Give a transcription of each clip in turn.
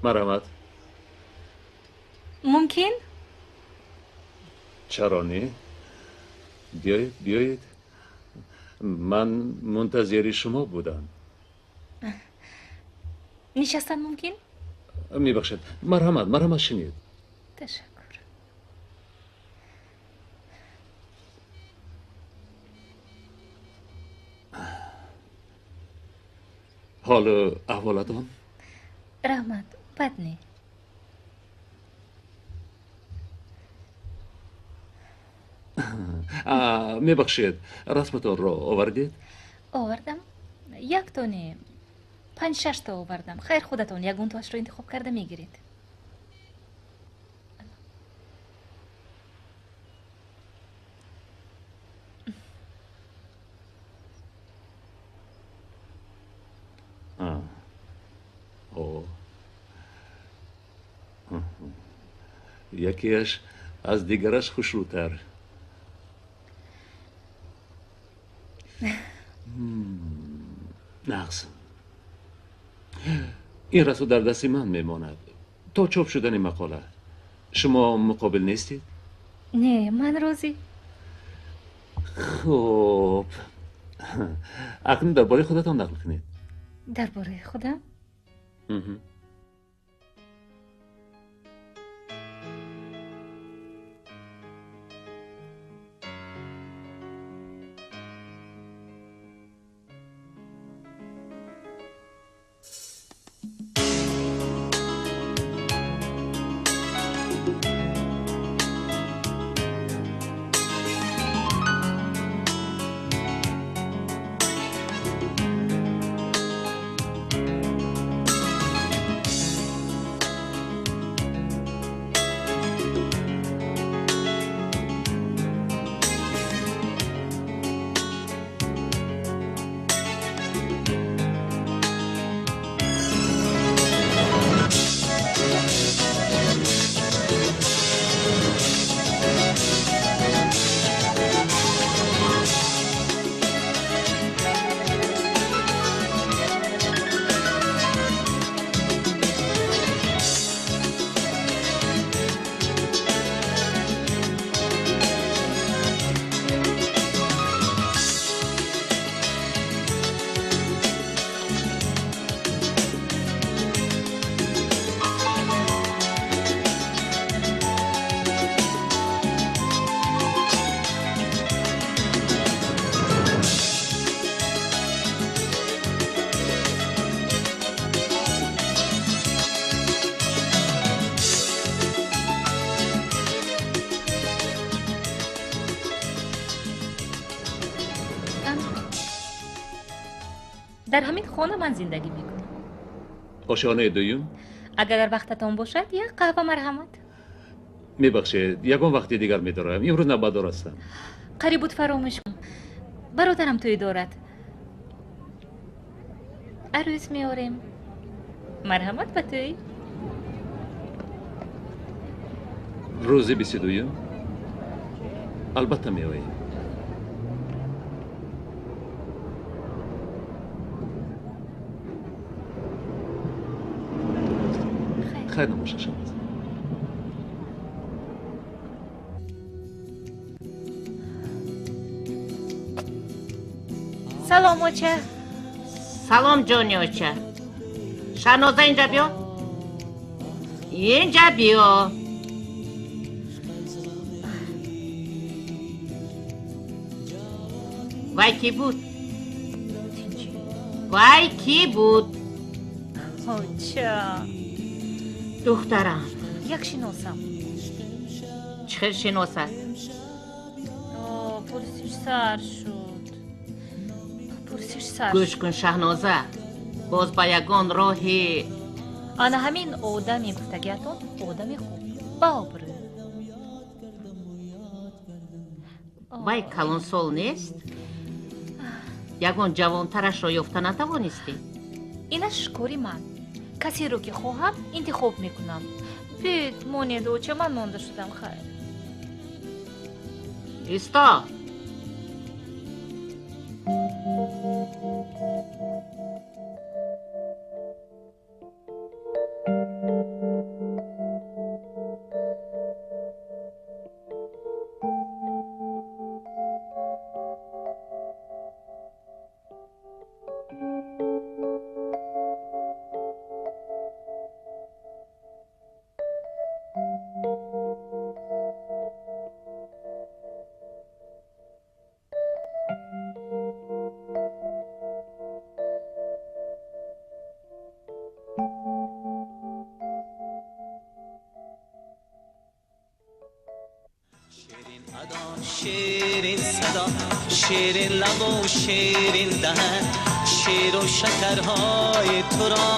Марҳамат. Мумкин? Чаро не? Биёед, биёед. Ман мунтазири шумо будам. Нишастан мумкин? Мебахшед. Марҳамат, марҳамат, шинед. Ташаккур. Ҳолу аҳволатон? Раҳмат, бад не. Мебахшед, расматонро овардед? Овардам. Якто не, 5-6 та овардам. Хайр, худатон ягонтоашро интихоб карда мегиред. Якеаш аз дигараш хушрӯтар. Нағз. Ин расо дар дасти ман мемонад то чоп шудани мақола. Шумо муқобил нестед? Не, ман розӣ. Хуб, акнун дар бораи худатон нақл кунед. Дар бораи худам? Дар ҳамин хона ман зиндагӣ мекунам. Ошёнаи дуюм? Агар вақтатон бошад, як қаҳва марҳамат. Мебахшед, ягон вақти дигар медорам. Имрӯз навбатдор ҳастам. Қариб буд фаромӯш. Бародарам тӯй дорад. Арӯс меорем. Марҳамат ба тӯй. Рӯзи 22-юм? Албатта меоем. Хайр набошад, Шаҳноз. Салом, оча. Салом, ҷони оча. Шаҳноза, инҷа биё, инҷа биё. Вай кӣ буд? Вай кӣ буд? Оча. Духтарам. Як шиносам. Чӣ хел шиносат? Пурсиш сар шуд. Пурсиш сар. Гӯш кун, Шаҳноза, боз ба ягон роҳи Ана ҳамин одами гуфтагиатон одами хуб, баобрӯ. Вай калонсол нест? Ягон ҷавонтарашро ёфта натавонистӣ? Инаш кори ман. Касеро ки хоҳам, интихоб мекунам. Бед, монед, оча, ман монда шудам, хайр. Исто. شیرین صدا، شیرین لب و شیرین دهن، شیر و شکرهای تو را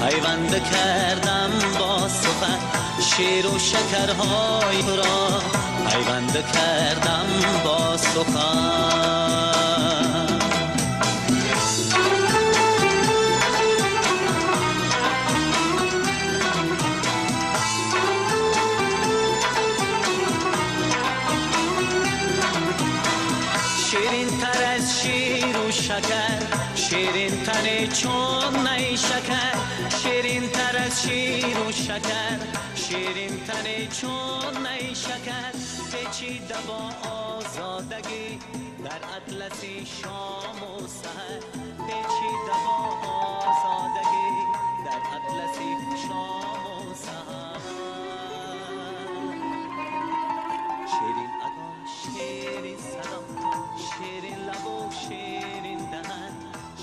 پیوند کردم با سخن، شیر و شکرهای تو را پیوند کردم با سخن. شکر شیرین تر چون نی شکر، شیرین تر از شیر و شکر، شیرین تر چون نی شکر، پیچیده با آزادگی در اطلس شام و سحر، پیچیده با آزادگی در اطلس شام و سحر. شیرین ادا، شیرین صدا، شیرین لب و شیرین دهن،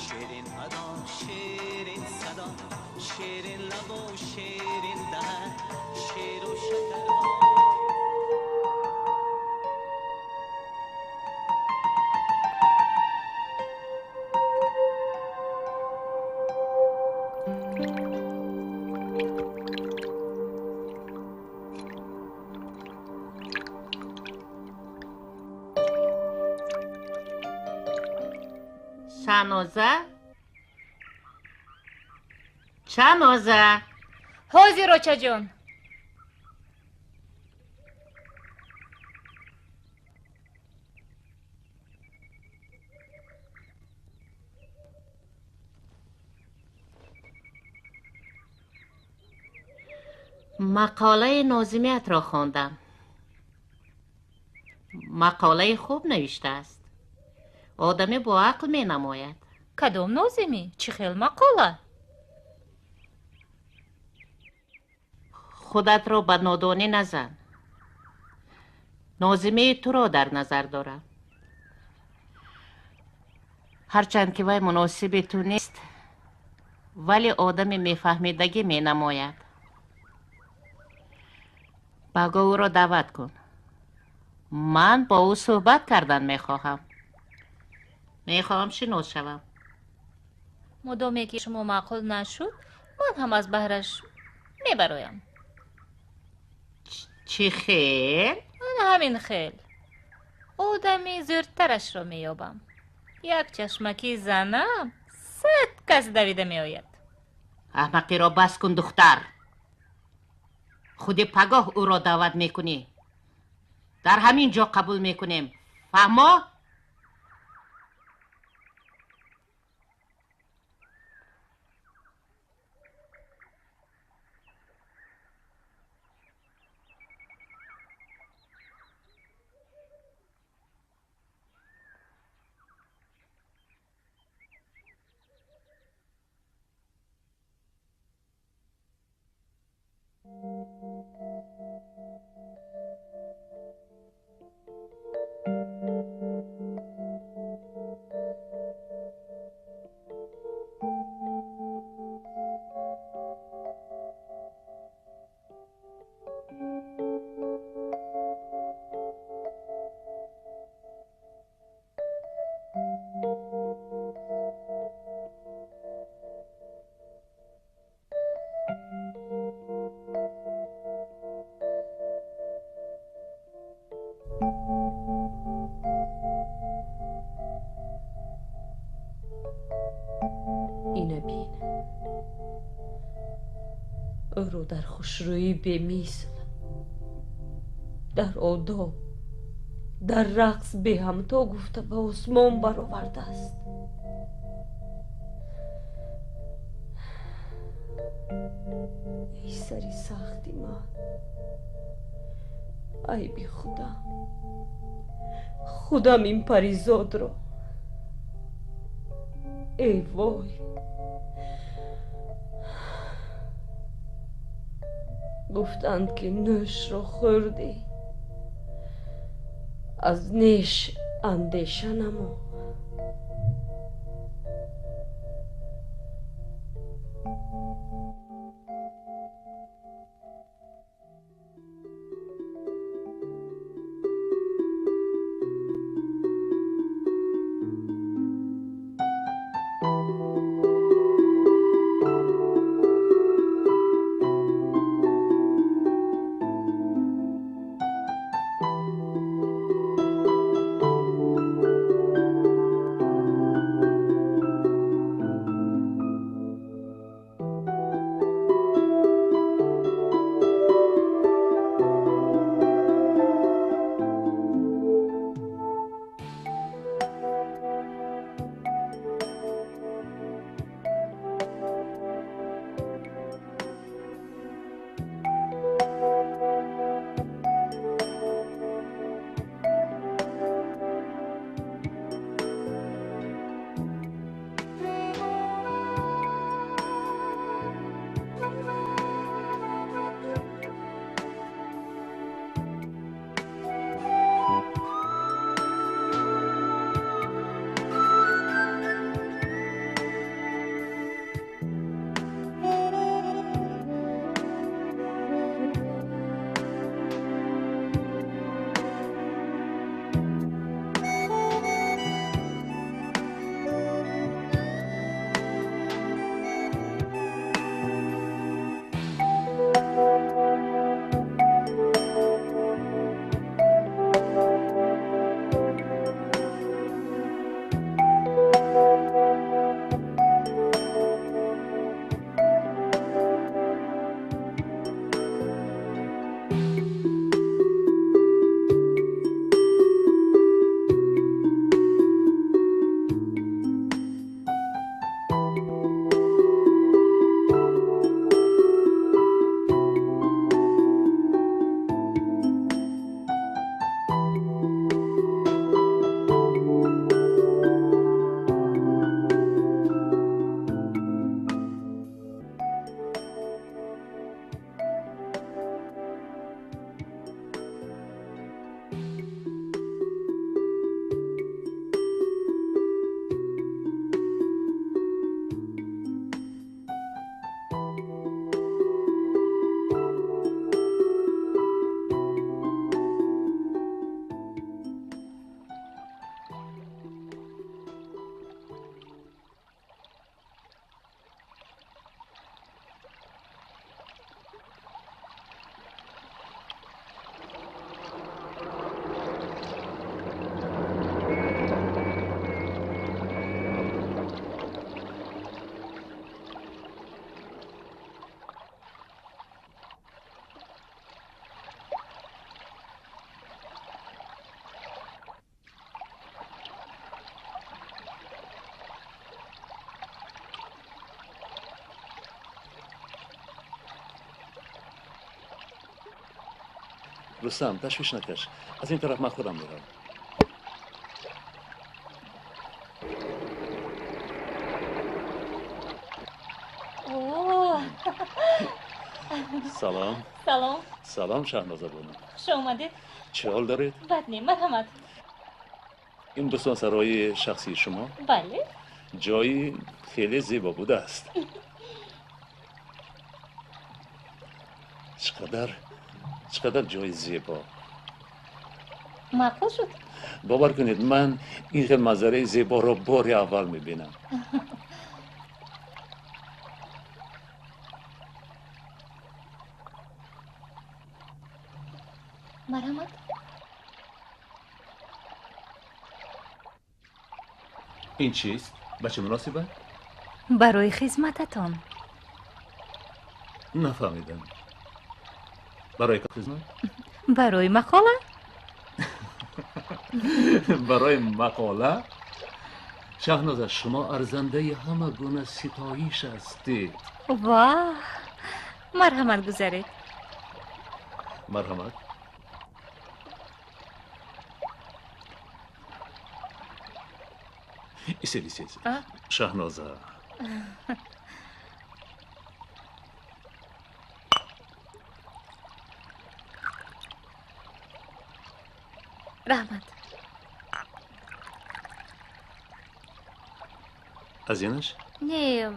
شیرین ادا، شیرین صدا، شیرین لب و شیرین دهن، شیر و شکر. Шаноза? Шаноза? Ҳозир, очаҷон. Мақолаи нозимиятро хондам. Мақолаи хуб навиштааст. Одаме бо ақл менамояд. Кадом нозимӣ? Чӣ хел мақола? Худатро ба нодонӣ назан. Нозимии туро дар назар дорам. Ҳарчанд ки вай муносиби ту нест, вале одами мефаҳмидагӣ менамояд. Баго ӯро даъват кун. Ман бо ӯ суҳбат кардан мехоҳам. Мехоҳам шинос шавам. Мудоме ки шумо маъқул нашуд, ман ҳам аз баҳраш мебароям. Чӣ хел? Ана ҳамин хел. Одами зӯртарашро меёбам. Як чашмаки занам 100 кас давида меояд. Аҳмақиро бас кун, духтар. Худи пагоҳ ӯро даъват мекунӣ. Дар ҳамин ҷо қабул мекунем. Фаҳмо? Ина бин, ӯро дар хушрӯӣ бемисл, дар одоб, дар рақс беҳамто гуфта ба осмон баровардааст. Эй сари сахти ман, айби худам, худам ин паризодро. Эй вой, гуфтанд ки нӯшро хӯрдӣ, аз неш андеша намо. Рустам, ташвиш накаш. Аз ин тараф ман худам меравам. Салом. Салом. Салом, Шаҳноза бону. Хуш омадед. Чӣ ҳол доред? Бад не, марҳамат. Ин бӯстонсарои шахсии шумо? Бале. Ҷои хеле зебо будааст. Чӣ қадар ҷои зебо. Маъқул шуд? Бовар кунед, ман ин хел манзараи зеборо бори аввал мебинам. Марҳамат. Ин чист? Ба чӣ муносибат? Барои хизмататон. Нафаҳмидам. Барои хизмат? Барои мақола. Барои мақола? Шаҳноза, шумо арзандаи ҳама гуна ситоиш ҳастед. Ваҳ! Марҳамат, гузаред. Марҳамат. Исед, исед. Шаҳноза. Раҳмат. Аз инаш? Не.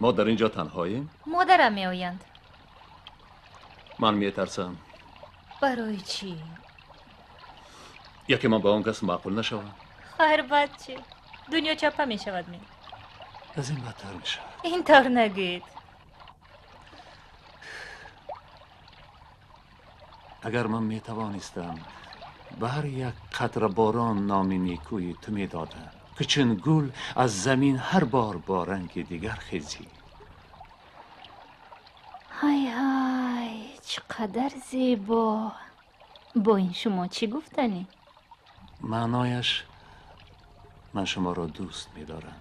Мо дар ин ҷо танҳоем? Модарам меоянд. Ман метарсам. Барои чӣ? Яке ман ба он кас маъқул нашавам. Хайр, баъд чӣ? Дунё чапа мешавад ме. Аз ин бадтар мешавад. Ин тавр нагӯед. Агар ман метавонистам, ба ҳар як қатра борон номи некӯи ту медодам, ки чун гул аз замин ҳар бор бо ранги дигар хезӣ. Ҳай ҳай, чӣ қадар зебо! Бо ин шумо чӣ гуфтанӣ? Маънояш ман шуморо дӯст медорам.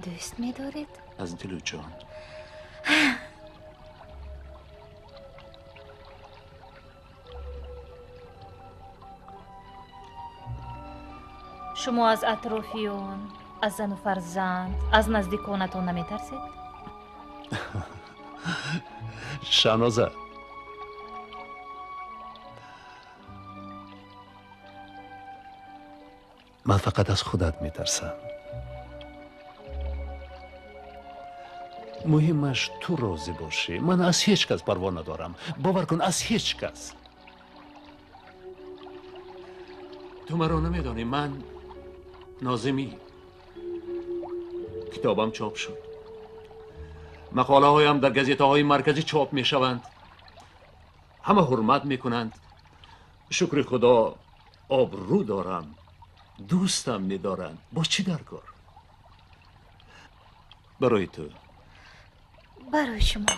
Дӯст медоред? Аз дилу ҷон. Шумо аз атрофиён, аз зану фарзанд, аз наздиконатон наметарсед? Шаҳноза, ман фақат аз худат метарсам. Муҳимаш ту розӣ бошӣ. Ман аз ҳеҷ кас парво надорам. Бовар кун, аз ҳеҷ кас. Ту маро намедонӣ, ман нозимӣ. Китобам чоп шуд. Мақолаҳоям дар газетаҳои марказӣ чоп мешаванд. Ҳама ҳурмат мекунанд. Шукри Худо, обрӯ дорам. Дӯстам медоранд. Бо чӣ дар кор? Барои ту. Барои шумо.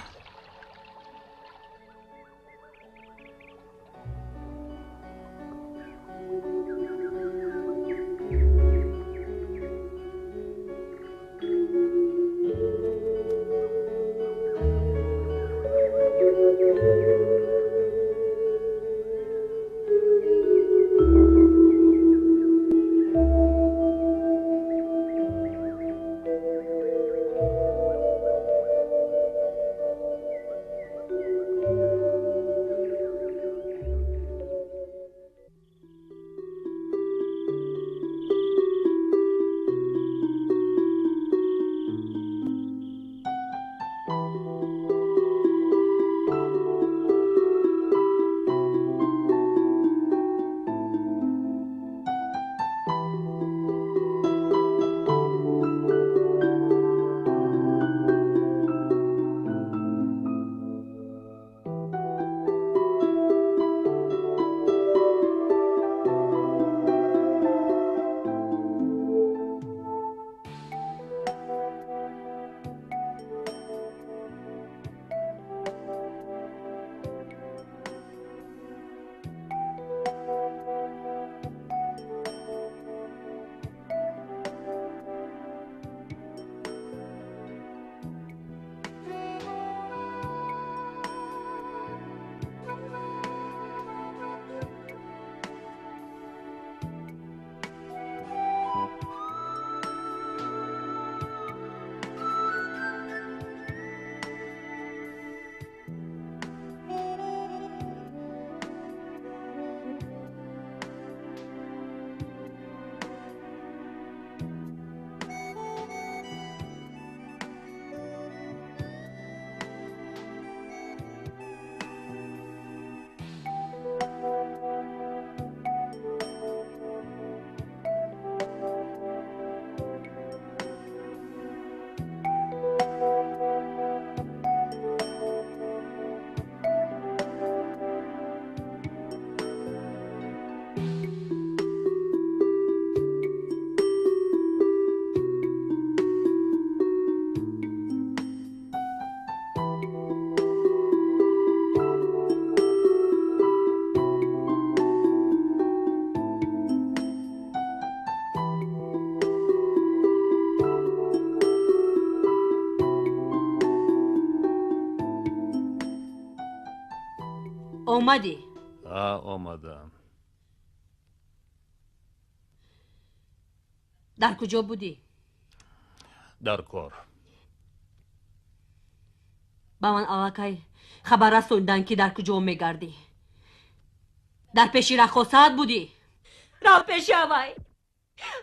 Омадӣ? Омадам. Дар куҷо будӣ? Дар кор. Ба ман аллакай хабар расонданд, ки дар куҷо мегардӣ. Дар пеши рақосат будӣ? Рав пеши авай.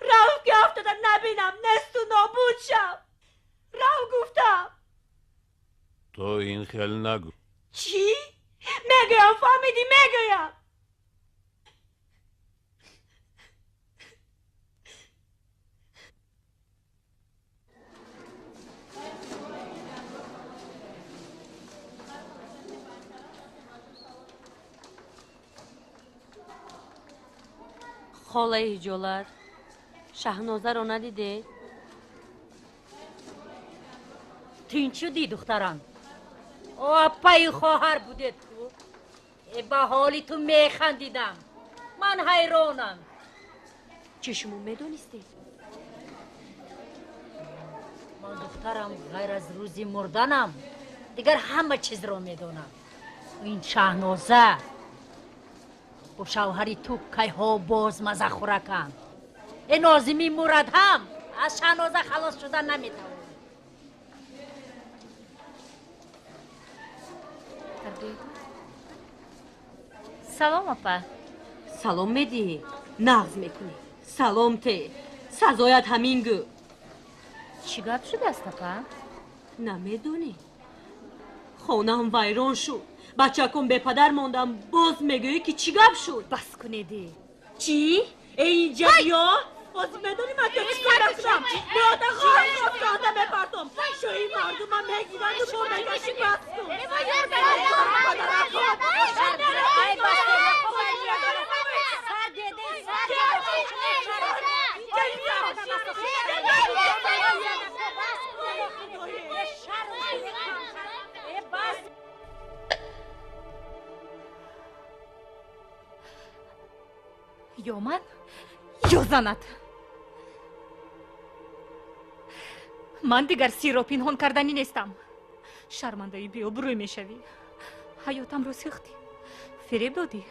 Рав, ки афтода набинам, несту нобуд шав. Рав, гуфтам. Ту ин хел нагӯ. Чӣ? Мегӯям, фаҳмидӣ, мегӯям. Холаи ҳиҷолат, Шаҳнозаро надидед? Тинч шудӣ, духтарам? Апаи хоҳар будед ку? Ба ҳоли ту механдидам. Ман ҳайронам. Чӣ, шумо медонистед? Ман, духтарам, ғайр аз рӯзи мурданам дигар ҳама чизро медонам. Ин Шаҳноза бо шавҳари ту кайҳо боз мазахӯраканд. Э Нозими Мурад ҳам аз Шаҳноза халос шуда наметавонад. Салом, апа. Салом медиҳӣ, нағз мекунӣ. Салом те, сазоят ҳамин гӯ. Чӣ гап шудааст, апа? Намедонӣ? Хонаам вайрон шуд, бачакон бепадар мондам, боз мегӯӣ, ки чӣ гап шуд? Бас кунеди. Чӣ? Э, инҷа биё. Ҳозир медонӣ ман то чӣ кор мекунам? Биёда хоҳода мепартом. Шоҳи мардумам мегиранду бо мекаши, бас кун. Ё ман, ё занат. Ман дигар сирро пинҳон карданӣ нестам. Шармандаи беобрӯй мешавӣ. Ҳаётамро сӯхтӣ, фиреб додӣ.